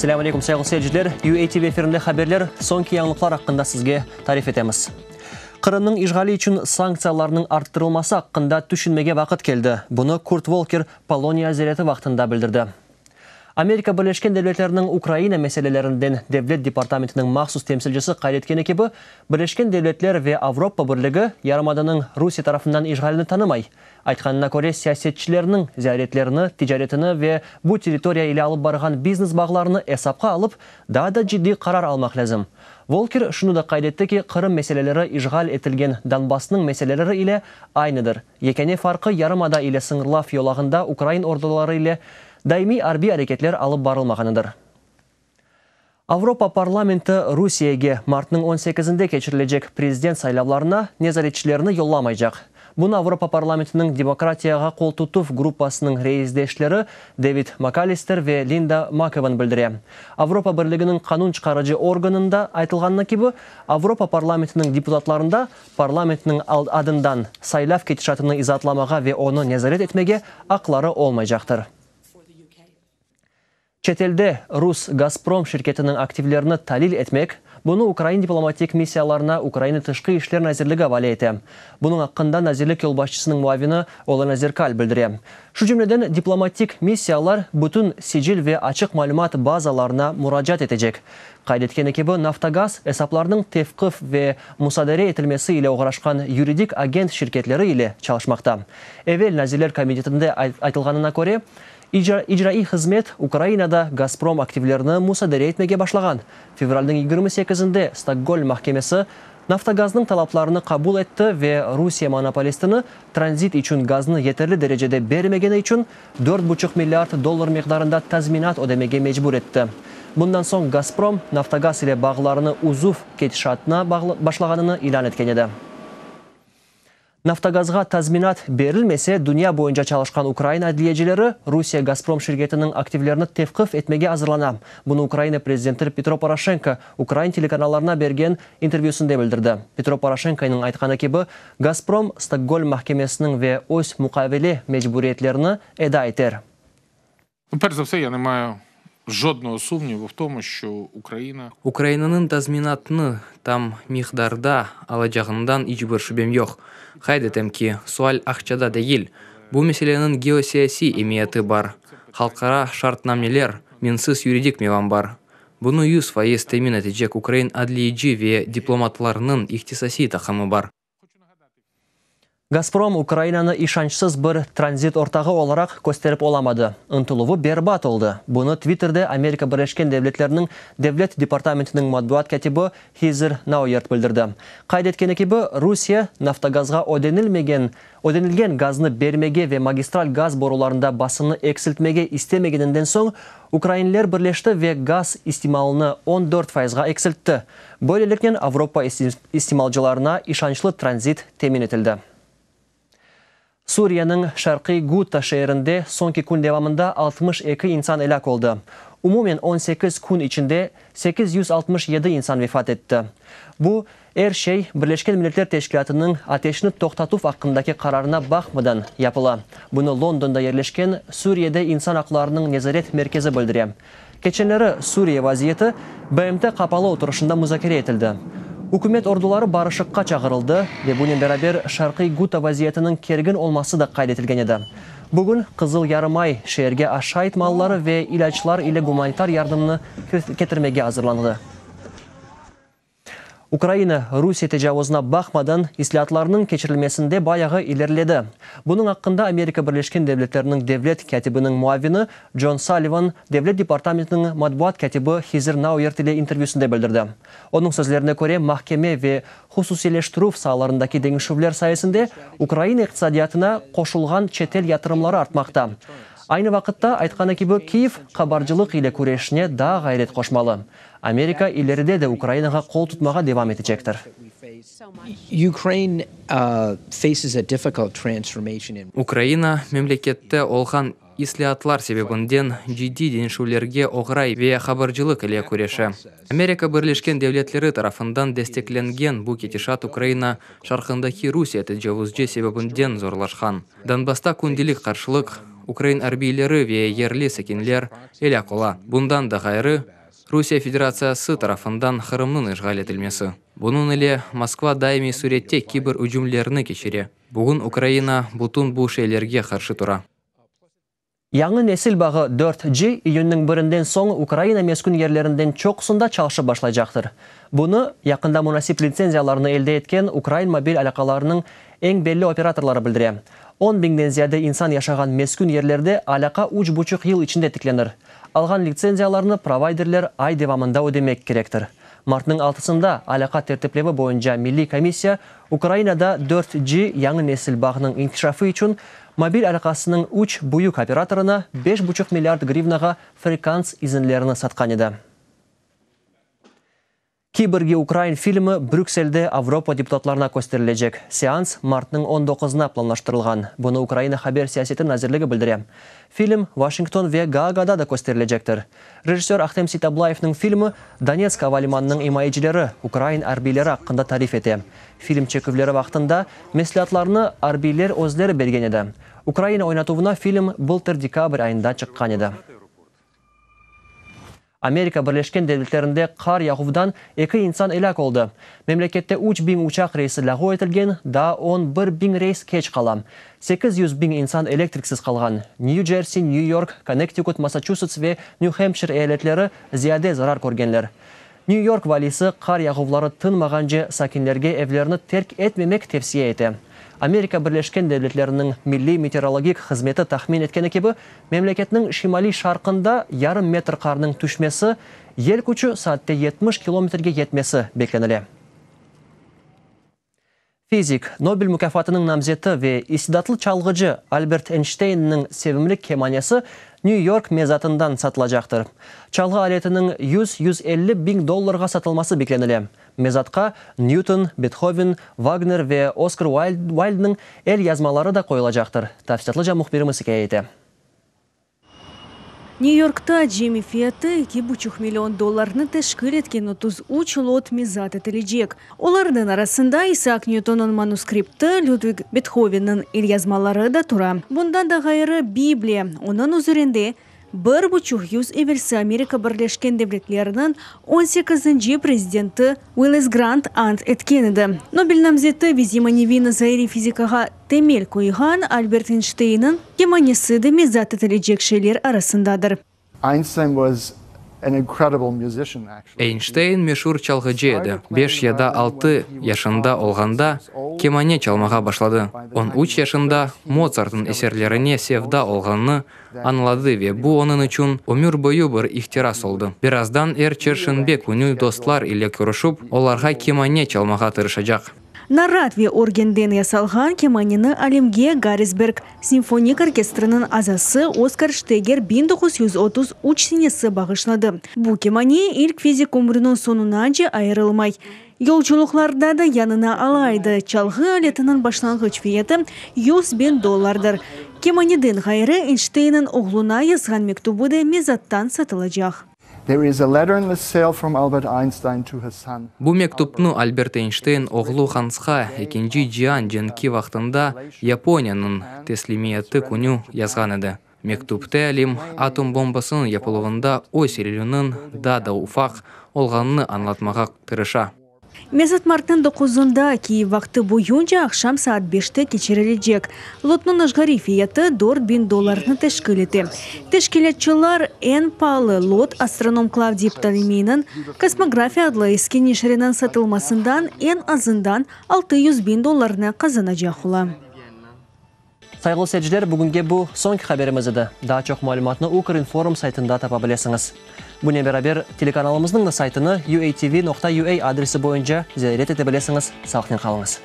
Selâm aleyküm, sayğılı seyirciler! UATV efirinde haberler, soñki yañılıqlar aqqında sizge tarif etemiz. Qırımnıñ işğali içün sanktsiyalarnıñ arttırılması aqqında tüşünmege vaqıt keldi. Bunı Kurt Volker Poloniya ziyareti vaqtında bildirdi. Amerika Birleşken Devletleriniñ Ukraina meselelerinden Devlet departamentiniñ mahsus temsilcisi qayd etkeni kibi, Birleşken Devletler ve Avropa Birligi yarımadanıñ Rusiye tarafından işğalini tanımay. Aytqanına köre, siyasetçilerniñ ziyaretlerini, ticaretini ve bu territoriya ile alıp barğan biznes bağlarını esapqa alıp, daa da ciddiy qarar almaq lâzim. Volker şunı da qayd etti ki, Qırım meseleleri işğal etilgen Donbassnıñ meseleleri ile aynıdır. Yekâne farqı, yarımada ile sıñırlav yolağında ukrain orduları ile daimiy arbiy areketler alıp barılmağanıdır. Avropa parlamenti Rusiyege martnıñ on sekizinde keçirilecek prezident saylavlarına nezaretçilerni yollamaycaq. Bunı Avropa parlamentiniñ demokratiyağa qoltutuv gruppasınıñ reisdeşleri David Makallister ve Linda Makevan bildire. Avropa Birliginiñ qanun çıqarıcı organında aytılğanına kibi, Avropa parlamentiniñ deputatlarında parlamentniñ adından saylav ketişatını izaatlamağa ve onı nezaret etmege aqları olmaycaqtır. Çetelde rus Gazprom şirketiniñ aktivlerini talil etmek, bunı ukrain diplomatik missiyalarına Ukraina Tışqı işler nazirligi avale ete. Bunıñ aqqında nazirlik yolbaşçısınıñ muavini Olena Zerkal bildire. Şu cümleden, diplomatik missiyalar bütün sicil ve açıq malümat bazalarına muracaat etecek. Qayd etkeni kibi, Naftogaz, esaplarnıñ tevqif ve musadere etilmesi ile oğraşqan yuridik agent şirketleri ile çalışmaqta. Evel Nazirler Komitetinde aytılğanına köre, İcraiy hızmet Ukrainada Gazprom aktivlerini musadere etmege başlağan. Fevralniñ 28-nde Stokgolm mahkemesi Naftogaznıñ talaplarını qabul etti ve Rusiye monopolistini tranzit içün gaznı yeterli derecede bermegeni içün dört buçuq milliard dollar miqdarında tazminat ödemege mecbur etti. Bundan soñ Gazprom, Naftogaz ile bağlarını üzüv ketişatına başlağanını ilân etken edi. Naftogazğa tazminat berilmese, dünya boyunca çalışqan ukrain adliyecileri Rusiye Gazprom şirketiniñ aktivlerini tevqif etmege azırlana. Bunı Ukraina prezidenti Petro Poroşenko ukrain telekanallarına bergen intervyüsinde bildirdi. Petro Poroşenkonıñ aytqanı kibi, Gazprom Stokgolm mahkemesiniñ ve öz muqavele mecburiyetlerini eda eter. Ukrainanıñ tazminatnı tam miqdarda alacağından iç bir şübem yoq. Qayd etem ki, sual aqçada degil. Bu meseleniñ geosiyasiy emiyeti bar, halqara şartnameler, minsiz yuridik mevam bar. Bunı 100% temin etecek ukrain adliyeci ve diplomatlarınıñ ihtisasiy taqımı bar. Gazprom Ukrainanı işançsız bir tranzit ortağı olaraq kösterip olamadı. Intıluvı berbat oldı. Bunı Twitterde Amerika Birleşken Devletleriniñ Devlet departamentiniñ matbuat kâtibi Hizer Nauert bildirdi. Qayd etkeni kibi, Rusiye, Naftogazğa ödenilmegen ödenilgen gaznı bermege ve magistral gaz borularında basımnı eksiltmege istemegeninden soñ, ukrainler birleşti ve gaz istimalını 14 fayızğa eksiltti. Böyleliknen Avropa istimalcılarına işançlı tranzit temin etildi. Suriyeniñ Şarqiy Guta şeerinde soñki kün devamında 62 insan elâk oldı. Umumen 18 kün içinde 867 insan vefat etti. Bu er şey Birleşken Milletler Teşkilâtınıñ ateşni toqtatuv aqqındaki qararına baqmadan yapıla. Bunı Londonda yerleşken Suriyede insan aqlarınıñ nezaret merkezi bildire. Keçenleri Suriye vaziyeti BMT qapalı oturışında muzakere etildi. Ükümet orduları barışıqqa çağırıldı ve bunen beraber Şarqiy Guta vaziyetiniñ kergin olması da qayd etilgen edi. Bugün Qızıl Yarımay şeerge aşayt malları ve ilâclar ile gumanitar yardımnı ketirmege azırlandı. Ukraina, Rusiye tecavuzına baqmadan, islâatlarnıñ keçirilmesinde bayağı ileriledi. Bunıñ aqqında Amerika Birleşken Devletleriniñ devlet kâtibiniñ muavini Con Sallivan Devlet departamentiniñ matbuat kâtibi Hizer Nauert ile intervyüsinde bildirdi. Onıñ sözlerine köre, mahkeme ve hususiyleştirüv saalarındaki deñişüvler sayesinde Ukraina iqtisadiyatına qoşulğan çetel yatırımları artmaqta. Aynı vaqıtta, aytqanı kibi, Kiyev qabarcılıq ile küreşine daa ğayret qoşmalı. Amerika ileride de Ukrainağa qol tutmağa devam etecektir. Ukraina, memlekette olğan islâatlar sebebinden ciddiy deñişüvlerge oğray ve qabarcılıq ile küreşe. Amerika Birleşken Devletleri tarafından desteklengen bu ketişat Ukraina şarqındaki Rusiye tecavuzcı sebebinden zorlaşqan. Donbassta kündelik qarşılıq. ukrain arbiyleri ve yerli sakinler elâk ola. Bundan da ğayrı, Rusiye Federatsiyası tarafından Qırımnıñ işğal etilmesi. Bunıñ ile Moskva daimiy sürette kiber ücümlerni keçire. Bugün Ukraina bütün bu şeylerge qarşı tura. Yañı nesil bağı 4G iyünniñ birinden soñ Ukraina meskün yerlerinden çoqusında çalışıp başlaycaqtır. Bunı, yaqında munasip litsenziyalarnı elde etken ukrain mobil alâqalarınıñ eñ belli operatorları bildire. On biñden ziyade insan yaşağan meskün yerlerde alâqa üç buçuq yıl içinde tiklenir. Alğan litsenziyalarnı provayderler ay devamında ödemek kerektir. Martnıñ altısında Alâqa tertiplevi boyunca milliy komissiya Ukrainada 4G yañı nesil bağnıñ inkişafı içün mobil alâqasınıñ üç büyük operatorına beş buçuq milliard grivnağa frekans izinlerini satqan edi. Kiborgi ukrain filmi Brükselde Avropa deputatlarına kösterilecek. Seans martnıñ on doquzına planlaştırılğan. Bunı Ukraina haber siyaseti nazirligi bildire. Film Washington ve Gaagada da kösterilecektir. Rejissör Ahtem Seytablayevniñ filmi Donetsk ava limanınıñ imayecileri, ukrain arbiyleri aqqında tarif ete. Film çeküvleri vaqtında mesleatlarnı arbiyler özleri bergen edi. Ukraina oynatuvına film bıltır dekabr ayında çıqqan edi. Amerika Birleşken Devletlerinde qar yağuvdan eki insan elâk oldı. Memlekette 3000 uçaq reysi lâğu etilgen, daa 11 biñ reys keç qala. 800 biñ insan elektriksiz qalğan. Nyü-Cersi, Nyü-York, Konnektikut, Massaçusets ve Nyü-Hempşir eyaletleri ziyade zarar körgenler. Nyü-York valisi qar yağuvları tınmağance sakinlerge evlerini terk etmemek tevsiye ete. Amerika Birleşken Devletleriniñ Milliy meteorologik hızmeti tahmin etkeni kibi, memleketniñ şimaliy-şarqında yarım metr qarnıñ tüşmesi, yel küçü saatte 70 kilometrge yetmesi beklenile. Fizik, Nobel mukâfatınıñ namzeti ve istidatlı çalğıcı Albert Eynşteynniñ sevimli kemanesi Nyü-York mezatından satılacaqtır. Çalğı aletiniñ 100-150 biñ dollarğa satılması beklenile. Mezatqa Nyuton, Bethoven, Vagner ve Oskar Uayldnıñ el yazmaları da qoyulacaqtır, tafsilâtlıca mühbirimiz ikâye ete. Nyü-Yorkta cemi fiyatı 2,5 million dollarnı teşkil etken 33 lot mezat etilecek. Olarnıñ arasında İsaak Nyutonnıñ manuskripti, Lüdvig Bethovenniñ elyazmaları da tura. Bundan da ğayrı, Bibliya, onıñ üzerinde bir buçuq yüz evelsi Amerika Birleşken Devletleriniñ on sekizinci prezidenti Uillis Grant ant etken edi. Nobel namzeti ve zemaneviy nazariy fizikağa temel qoyğan Albert Eynşteynniñ kemanesi de mezat etilecek şeyler arasındadır. Einstein was an incredible musician, actually. Eynşteyn meşur çalğıcı edi. Beş ya da altı yaşında olğanda kemane çalmağa başladı. 13 yaşında Motsartnıñ eserlerine sevda olğanını añladı ve bu onıñ içün ömür boyu bir ihtiras oldı. Birazdan er çarşenbe künü dostlar ile körüşip, olarğa kemane çalmağa tırışacaq. Narat ve orgenden yasalğan kemaneni alemge Garrisberg simfonik orkestriniñ azası Oskar Şteger 1933 senesi bağışladı. Bu kemane ilk fizik ömrüniñ soñunace ayırılmay, yolculıqlarda da yanına ala edi. Çalğı aletiniñ başlanğıç fiyatı 100 biñ dollardır. Kemaneden ğayrı, Eynşteynniñ oğluna yazğan mektübi de mezattan satılacaq. There is a letter in the sale from Albert Einstein to his son. Bu mektüpni Albert Eynşteyn oğlu Hansqa Ekinci cian cenki vaqtında Yaponiyanıñ teslimiyeti künü yazğan edi. Mektüpte alim atom bombasınıñ yapıluvında öz rolüniñ daa da ufaq olğanını añlatmağa tırışa. Mezat martnıñ doquzında, Kiyev vaqtı boyunca aqşam saat beşte keçirilecek. Lotnıñ aşğariy fiyatı 4000 dollarnı teşkil ete. Teşkilâtçılar, eñ paalı lot astronom Klavdiy Ptolemeyniñ Kosmografiya adlı eski neşiriniñ satılmasından eñ azından 600 biñ dollarnı qazanacaq ola. Sayğılı seyirciler, bugünge bu soñki haberimiz edi. Daa çoq malümatnı Ukrinform saytında tapa bilesiñiz. Bunen beraber, telekanalımıznıñ da saytını uatv.ua adresi boyunca ziyaret ete bilesiñiz. Sağlıqnen qalıñız.